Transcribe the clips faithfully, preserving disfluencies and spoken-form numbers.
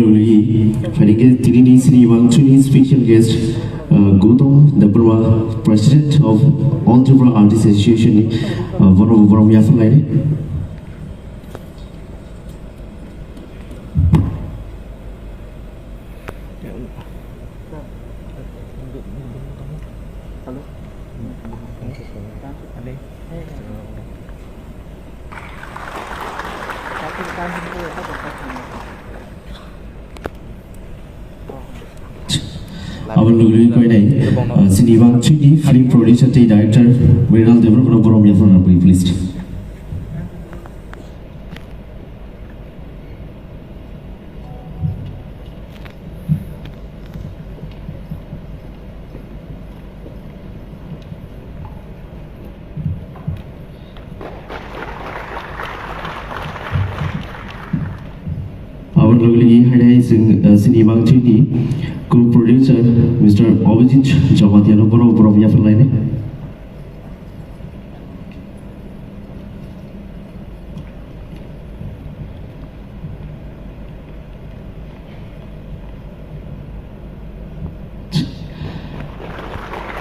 Phaidi khe tini ni sini wangchuni special guest, uh, Gautam Debbarma, President of All Tripura Artists Association ni, uh, bono borom yapharlaini. Abo lugui koinai, uh, sini wangchuni film producer tei director Mrinal Debbarma borom yapharlaini, please. Aboni logi hai nai chwng, uh, sini wangchuni co-producer Mister Abhijit Jamatia no bono borom yapharlaini.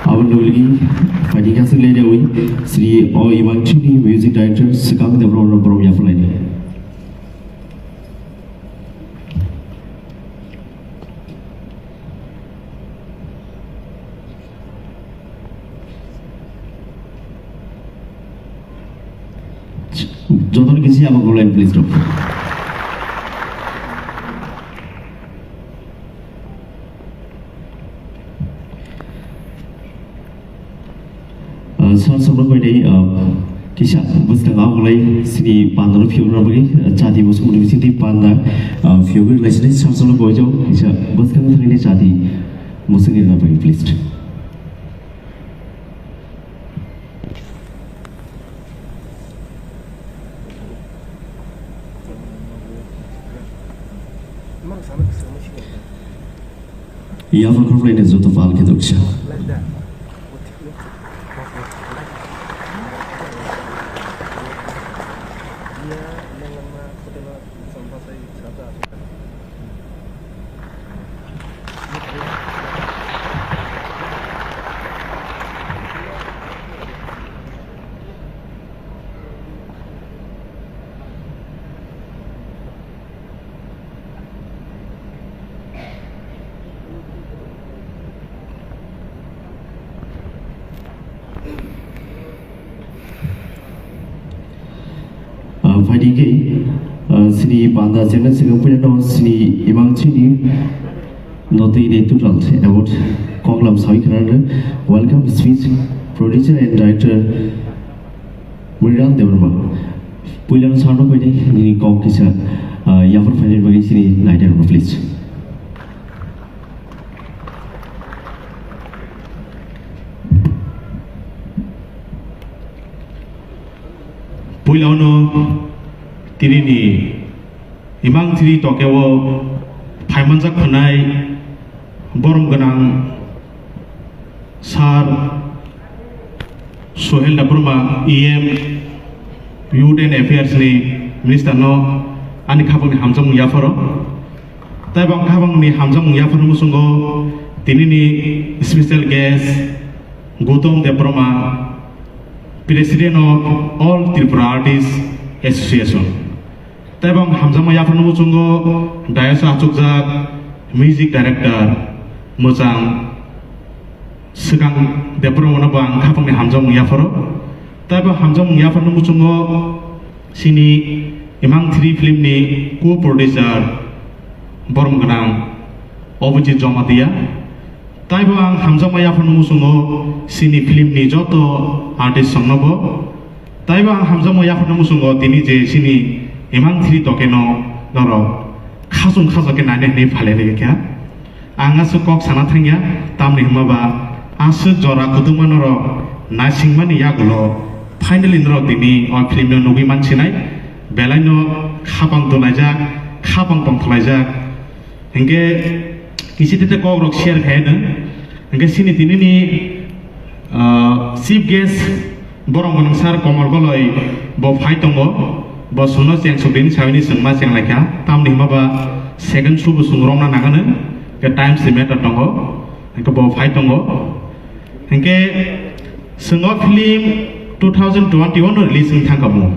Aboni logi phaidi khe aswk le rewi sri o imang chini music director swkang de borom borom yapharlaini. Jotono kisi ama golai please rok. Uh, sir, sir, no koinai, uh, kisa bwskang abolai sini panda no phiyok na bagwi, uh, chati bosong ni bising twi panda, uh, phiyok ri lai sini sir, sir, no koi jok kisa bwskang thangni chati bosong ri na bagwi, please. Yapha khoroknwi joto pal khe doksa. Ah, phaidi khe, ah, sini panda chengna swkang puila no sini imang chini notwi de total about konglam sawi khna welcome speech producer and director Mriral Debbarma. Puila no sano koinai nini kok kisa, ah, yaphar phaini bagwi sini naidi rwno please. Puila no tini ni imang thiri tokeo phaimanjak khwnai borom gwnang Sir Sohel Debbarma, E M, Youth and Affairs ni Minister no ani khapangni hamjakmung yapharo. Tei bo ang khapangni hamjakmung yapharni muchungo tini ni special guest Gautam Debbarma, President of All Tripura Artists Association. Tei bo ang hamjakma yapharni muchungo dais o achukjak music director mwchang Swkang Debbarma no bo ang khapangni hamjakmung yapharo. Tei bo hamjakmung yapharni muchungo sini Imang three film ni co-producer borom gwnang Abhijit Jamatia. Tei bo ang hamjakma yapharni muchungo sini film ni joto artist rok no bo Taibo ang hamjakma yapharni muchungo tini je chini Imang three tokeno norok khachung khachok khe nainai hwnwi phalwi rwkha. Ang aswk kok sana thangya, tamni hwnba ba aswk jora kwdwkma norok naisingmani yagulo finally norok tini o film no nugwi mansinai, belaino khapang dolaijak, khapang tongthalaijak. Hinkhe kisi tete kok rok share khaino. Hinkhe sini tini ni, ah, chief guest borok mwnang sir Komol Goloi bo phai tongo. Bo chwngno cheng sukdini sawi ni chwng ma cheng laikha, tamni hwnba ba second show bo chwng romna nangano, ke times ni matter tongo, hwnkhe bo phai tongo. Hwnkhe chwng o film two thousand twenty-one no release wng thangkha mo.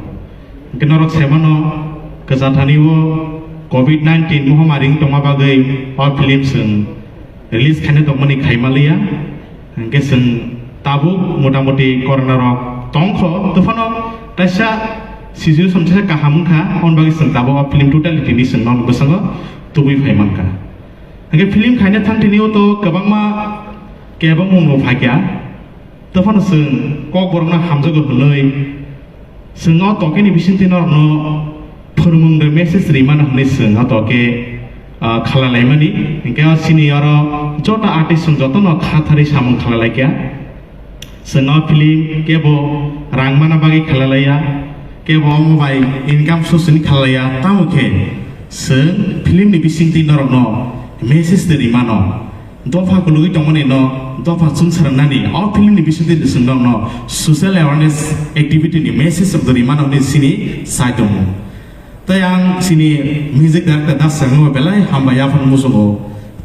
Hwnkhe norok semano kwchathani o covid nineteen mohamari wng tongma bagwi o film chwng release khaina tongmani khaima liya. Hwnkhe chwng tabuk motamoti corona rok tongkho, tophano kaisa situation kaisa kaham wngkha, aboni bagwi chwng tabuk o film totality ni chwng nok bwskango tubui phai mankha. Hwnkhe film khaina thang tini o to kwbangma kebengmung bo phaikha. Tophano chwng Kokborokno hamjago hwnwi chwng o tokeni bisingtwi norokno phwrwngmung bai message rimano hwnwi chwng o toke, ah, khalalaimani. Hwnkhe o chini oro joto artist chwng jotono khatharwi samung khalalaikha. Chwng o film kebo rang mana bagwi khalalaiya, kebo omo bai income source ni khalalaiya, tamo khe chwng film ni bisingtwi norokno message twi rimano. Dopha kwlwgwi tongmani no dopha chwngsarnani o film ni bisingtwi chwng norokno social awareness activity ni message rok rimano hwnwi chini sai tongo. Tei ang chini music director Das Sangma belai hambai yaphang muchungo.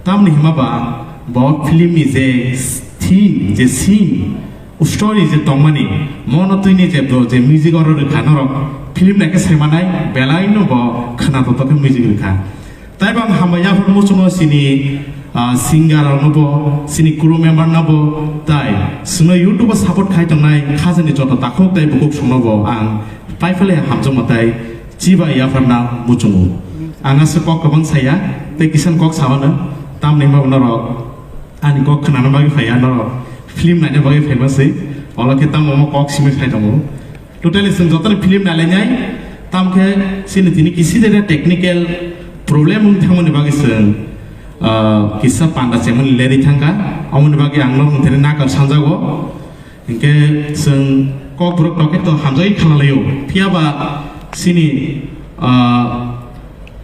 Tamni hima ba bo film ni je theme, je scene, story je tongmani, mono twini je bo je music oro rwkha norok film naikhe saimanai belai no bo khwna to to khe music rwkha. Tei bo ang hambai yaphang muchungo chini, ah, singer rokno bo, chini crew member no bo, tai chwngno YouTube o support khai tongnai khajani joto takhuk tei bukhuk songno bo ang paiphale hamjakma tei chiba yapharna muchungo. Ang aswk kok kwbang saya, tei kisan kok sao no, tamni hwnba norok ani kok khwnana bagwi phaiya, norok film naina bagwi phaima se, olo khe tamo omo kok simi phai tongo. Totally chwng jotono film nailainai, tam khe chini tini kisi jagao technical problem wng thangmani bagwi chwng, ah, kisa panda chengmani lerwi thangkha, omoni bagwi ang norok thani nakar sanjago. Hinkhe chwng Kokborok tokhe to hamjagwi khalalaio, phiya ba chini, ah,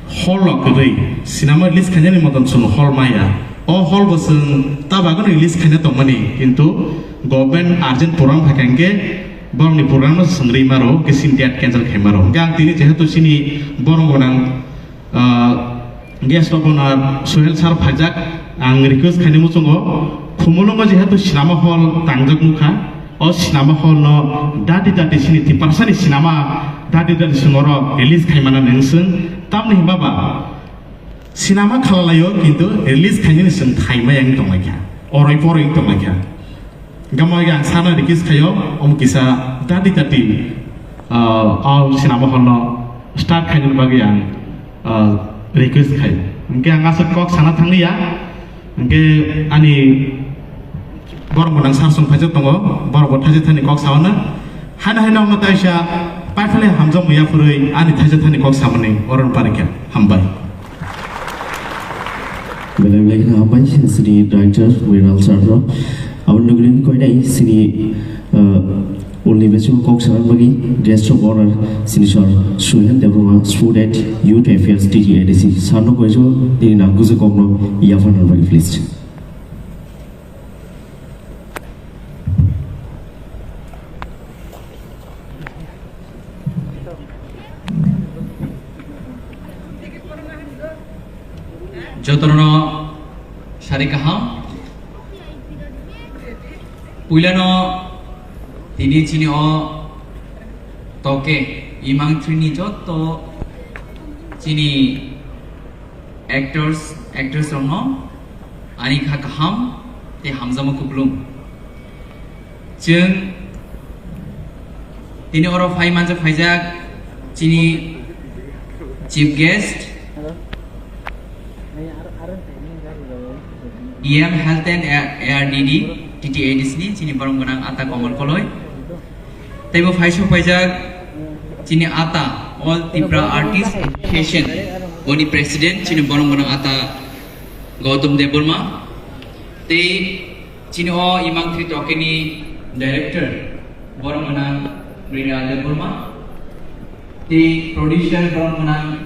hall rok kwrwi cinema release khainani motom chwng hall maya. O hall bo chwng ta bagwino release khaina tongmani, kintu government urgent program phaikha hinkhe borokni program no chwng rwi maro, hinkhe chini date cancel khai maro. Hinkhe ang tini jehetu chini borom gwnang, ah, guest of honor Sohel sir phaijak, ang request khainai muchungo, Khumulwngo jehetu cinema hall tangjak nukha, o cinema hall no dati dati chini Tiprasani cinema dati dati chwng oro release khaimana nang chwng, tamni hwnba ba cinema khalalaio kintu release khainani chwng thaimai ang tonglaikha, oroi poroi tonglaikha. Gama ang sana request khaio, omo kisa dati dati, ah, o cinema hall no start khainani bagwi ang, ah, request khai. Hinkhe ang aswk kok sana thangliya, hinkhe ani borok gwnang sar song phaijak tongo, borok bo thaijak thani kok sawana. Haino haino wngno taisa paiphale hamjakmung yaphurwi ani thaisa thani kok samani oro parikha. Hambai. Belai belai kheno hambai chini director Viral sir no. Aboni loge loge koinai chini, uh, ulni bisingo kok sana bagwi guest of honor chini sir Suhel Debbarma, Sport and Youth Affairs, T T A D C sir no koijo nini nangkukjak kokno yapharna bagwi please. Jotono sari kaham. Puilano tini chini o toke imang trini joto chini actors, actress rokno ani kha kaham tei hamjakma kuplung. Chwng tini oro phai manjak phaijak chini chief guest, E M Health and A R D D, T T A D C ni chini borom gwnang ata Komol Koloi. Teibo phai sok paijak chini ata All Tripura Artist Association, boni president chini borom gwnang ata Gautam Debbarma. Tei chini o imang thwi tokeni director borom gwnang Mrinal Debbarma. Tei producer borom gwnang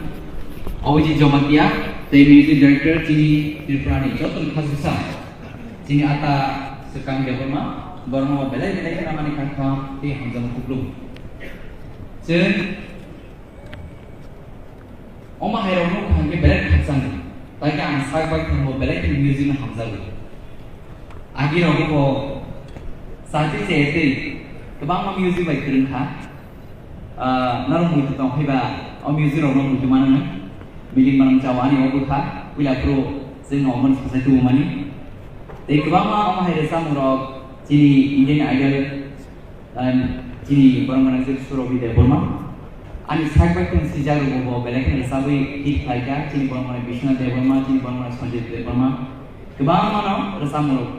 Abhijit Jamatia. Tei music director chini Tripura ni joto ni khasisa. Chini ata Swkang Debbarma, borokno belai belai khe namani kha kaham tei hamjakma kuplung. Chwng Omo hai rok no kaham khe belai khakchang. Tai khe ang sak bai thangbo belai khe music no hamjago. Agi rok bo sati se tei kwbangma music bai kwrwng kha. Ah, norok muitu tong phaiba o music rok no muitu mano. Miling manang chao ani o bwkha puila pro jeng no omo sasai tubu mani. Tei kwbangma omo hai rwchapmung rok chini Indian Idol, um, chini borok mwnang je Surabhi Debbarma. Ani sak bai tong sijak rok bo belai kheno rwchabwi hit khlai kha. Chini borok mwnang Bishwanath Debbarma, chini borok mwnang Sanjay Debbarma. Kwbangma no rwchapmung rok,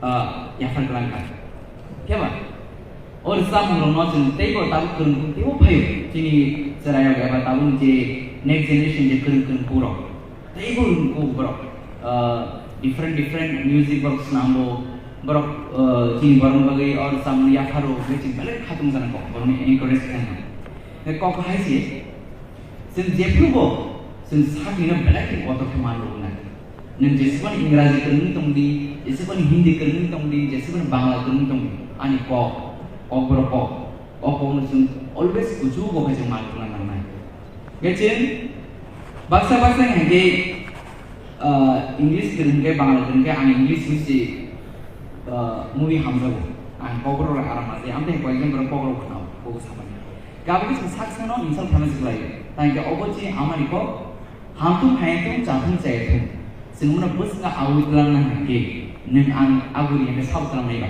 ah, yaphar kwlang kha. Khe ba? O rwchapmung rok no chwng teibo tabuk kwrwng kwrwng teibo phaio. Chini chwrairok eba tabuk je next generation je kwrwng kwrwng borok. Teibo rwngkuk borok, ah, different, different music borok swnambo, borok, ah, chini borokni bagwi o rwchapmung yapharo, hwnwi chwng belai khatung jana kok, borokni encourage khlaina. Hwnwi kok hai se, chwng jephrubo, chwng sakni no belai khe kotor khe man rwknai. Nwng jesubani Ingraji kwrwngwi tongdi, jesubani Hindi kwrwngwi tongdi, jesubani Bangla kwrwngwi tongdi, ani kok, kok borok kok, o kokno chwng always kuchugo khe chwng man rwkna nangnai. Hwnkhe chwng baksa baksa hwnkhe, ah, English kwrwng khe, Bangla kwrwng khe, ang English bai se, ah, movie hamjago. Ang kokborok rok aram ma se, amtwi koyekjon borok kokborok khwnao, bobo samani. Gabagwi chwng sak sakno insult khaima se kwlaio. Tangkhe obo chini amani kok, hamthung phaiyathung, chathung chayathung. Chwng bono bwskango awi twlangna hwnkhe, nwng ang aguri hwnkhe sabo twlangnai ba.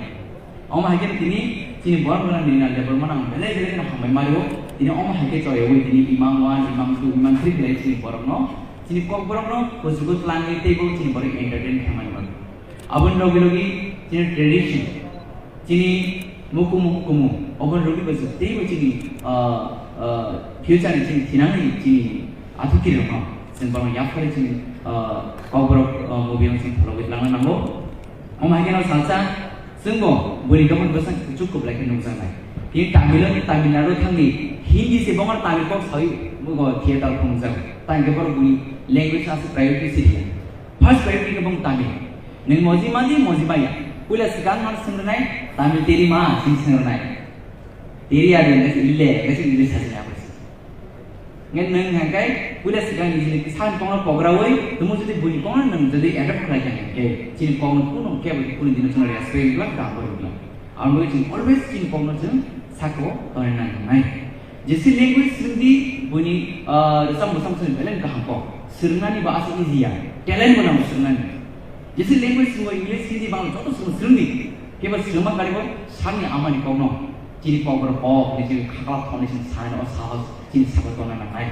Omo hai khe tini chini borok gwnang Nirmal Debbarma no ang belai belai kheno hambai mario. Tini omo hai khe choyawi tini imang one, imang two, imang three khlai chini borokno, chini kokborokno kuchugo twlangwi teibo chini borok entertain khaimani bagwi. Aboni logi logi chini tradition, chini mukumu hukumu, oboni logi logi teibo chini, ah, ah, future ni chini thinangni chini athukirokno chwng borokno yaphari chini, ah, kokborok, ah, movie o chwng phologwi twlangna nango. Omo hai kheno salsa chwngbo buini dophan bwsang kuchuk kwplai khe nukjaknai. Tini Tamil, Tamil Nadu thangni Hindi se bongor Tamil kok sawi bo theater phunukjago. Tangkhe borok buini language aswk priority se riya. First priority khe bong Tamil. Nwng moji madi, moji maya. Puila swkang mano swngrwnai, Tamil teri ma, sing swngrwnai. Teri adi, ngai ille, ngai ille sajani abo se. Nge nwng hangkai puila swkang ni jini kisa ni kokno pograwi, tumo jodi buini kokno nwng jodi adapt khlai kha hangke, chini kokno kuno kebo kunu dino chwng respect wngla, gambor wngla. Abo chini always chini kokno chwng sako tonwi nang nai. Jesi language swrwngdi buini, ah, rwchap mwchang swrwng belai kaham kok. Swrwngnani ba aswk easy ya. Talent bo nango swrwngnani. Jesi language swrwngo English, Hindi, Bangla joto swrwng swrwngdi. Kebo swrwngma karibo sakni amani kokno. Chini kokborok kok ni chini khakla thokni chini sanai o sahos chini sabo tongna nangnai.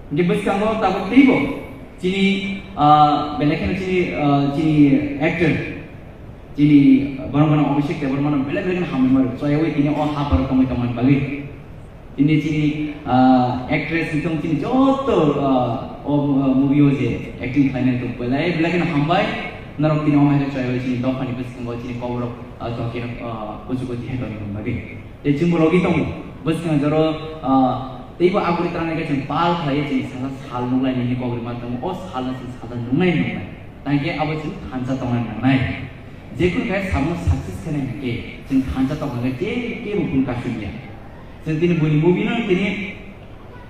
Hingke bwskango tabuk teibo chini, ah, belai kheno chini, ah, chini actor, chini borok mano Abhishek Debbarma no belai belai kheno hambai mano. Choyawi tini o ha paro tongwi tongmani bagwi. Tini chini, ah, actress wngtong chini joto, ah, o, ah, movie o je acting khlainai tong belai belai kheno hambai. Norok tini omo hai khe choyawi chini dophani bwskango chini kokborok, ah, tongkhe, ah, kuchugo tihai tongmani bagwi. Tei chwngbo logi tongo. Bwskango joro, ah, teibo aboni twlangnai khe chwng pal khlaiwi chwng sasa sal nuknai nini kok rwma tongo. O salno chwng sasa nuknai nuknai. Tangkhe abo chwng thansa tongna nangnai. Jekunu khe samung success khainai hwnkhe chwng thansa tongna khe je kebo phun kasumya. Chwng tini buini movie no tini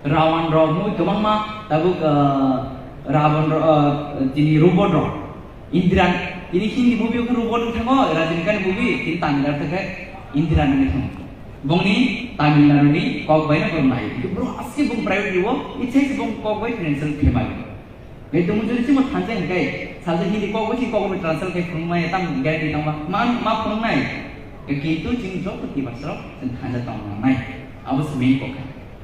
Ravan rok movie kwbangma tabuk, ah, Ravan rok, ah, tini robot rok. Indira, tini Hindi movie o khe robot wng thango, Rajinikanth movie, tini Tamil rok khe Indira wngwi thango. Bongni Tamil Nadu ni kok bai no borok nai. Bro, aske bong private o, ichai se bong kok bai financial khe bai. Gai tongmung jodi chimo thansa hingkai, salsa Hindi kok bai si kok bai translate khe phunuk maya tam guarantee tangma, ma, ma phunuk nai. Kintu chini joto tibas rok chwng thansa tong nai. Abo se main kok.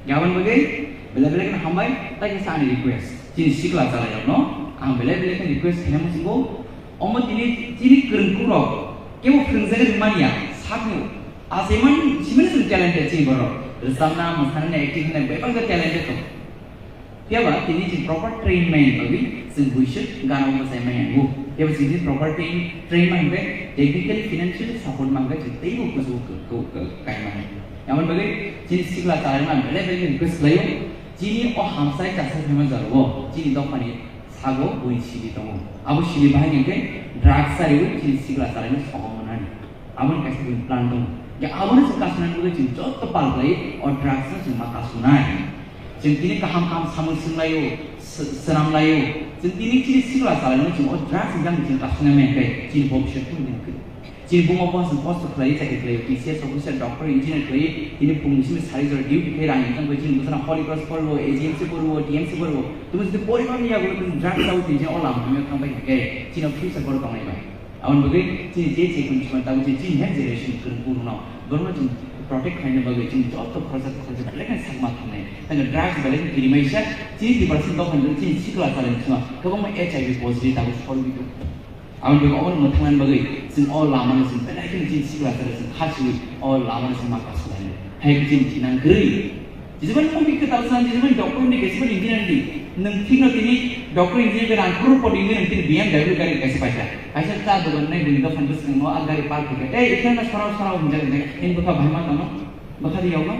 Gabon bagwi belai belai kheno hambai, tai khe sa ani request. Chini sikla chalairokno ang belai belai kheno request khaina muchungo. Omo tini chini kwrwngkhukrok kebo phwrwngjagwi rwmani ya, sakno achaimani simani chwng talented chini borok. Rwchapna, mwsana, acting khaina bebak khe talented tongo. Phiya ba tini chwng proper train maya bagwi chwng buiswk gana mwchai maya nango. Phiya ba chwng tini proper train, train ma hwnkhe technically, financially support ma hwnkhe chwng teibo kuchugo kw-, kw-, kw-, kai mano. Aboni bagwi chini sikla chalairokno ang belai belai request khlaio, chini o hamsai chasai phaima jorao chini dophani sago buini simi tongo. Abo simi bahai hwnkhe drugs chariwi chini sikla chalaino sogo mwnani. Aboni kaisa buini plan tongo. Ya, abono chwng kasumnani bagwi chwng joto pal khlai o drugs no chwng ma kasumnai. Chwng tini kaham kaham samung swnglaio, sw-, swnamlaio. Chwng tini chini sikla chalaimani chwng o drugs ni jang chwng kasungya maya khe chini bobiswt tong tini kwrwi. Chini buma bo chwng kosto khlai, chakri khlai, T C S officer, doctor, engineer khlai, tini phung simi sari jora duty khlai, rang income khlai, chini bwsano Holy Cross poriwo, A G M C poriwo, T M C poriwo. Tumi jodi poriba ni yago tini drugs chao tini o lama hamya thang bai khe chini future borok tongnai bai. Aboni bagwi chini je chikon chikon tabuk chini, chini next generation kwrwng kwrwngno borokno chwng protect khlaina bagwi chini joto khoroksa khoroksa belai kheno sakma thangnai. Tangwi drugs belai kheno kirimaisa chini Tiprasa dophani chini sikla chalaini sima kwbangma H I V positive tabuk sorwi tongo. Aboni bagwi obono mwthangna bagwi chwng o lamano chwng belai kheno chini sikla chara chwng khasiwi o lamano chwng ma kasulainai. Hai khe chini thinang kwrwi. Jisibani mungbi kwtal san, jisibani doctor ni, jisibani engineer ni. Nwng thikno tini doctor engineer khe rang crore poti wngwi nwng tini B M W gari kaisa paisa. Kaisa cha dogan nai bini dophani bwskango a gari park khe. Ei, ikhwrang na sorao sorao hwnjak nai. Ini bwkha bahai ma tongno. Bwkha di yokno.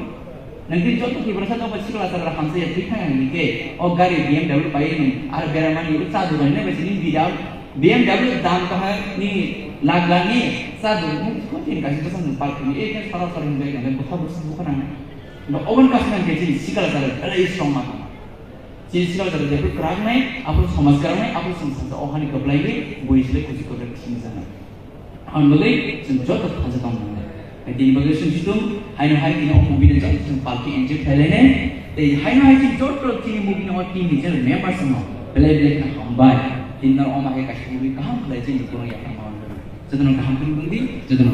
Nwng tini joto Tiprasa dophani sikla chara hamsa ya thik thang ya hwnwi khe. O gari B M W pai nwng aro beramani cha dogan nai bai sini bida B M W dam kahar ni lakh lakh ni cha dogan nai kho tini kaisa bwskango park khe. Ei, ikhwrang sorao sorao hwnjak nai bwkha bwskango bwkha nang nai. No, oven kasnang khe chini sikla chara belai strong ma tong. Chini sikla chara jephru kwrak nai, aphru somaj kwrak nai, aphru chwng sakha o hani kwplai wi, bui silai kuchi kwrak sini jana. Ang bagwi chwng joto thaja tong nang. Tini bagwi chwng situng, haino hai tini o movie ni joto chwng party enjoy khlai nai. Tei haino hai chwng joto tini movie ni o team ni je members no belai belai kheno hambai. Tini no o ma hai kaisa movie kaham khlai chini borok yaphang ma. Joto no kaham khlai di, joto no.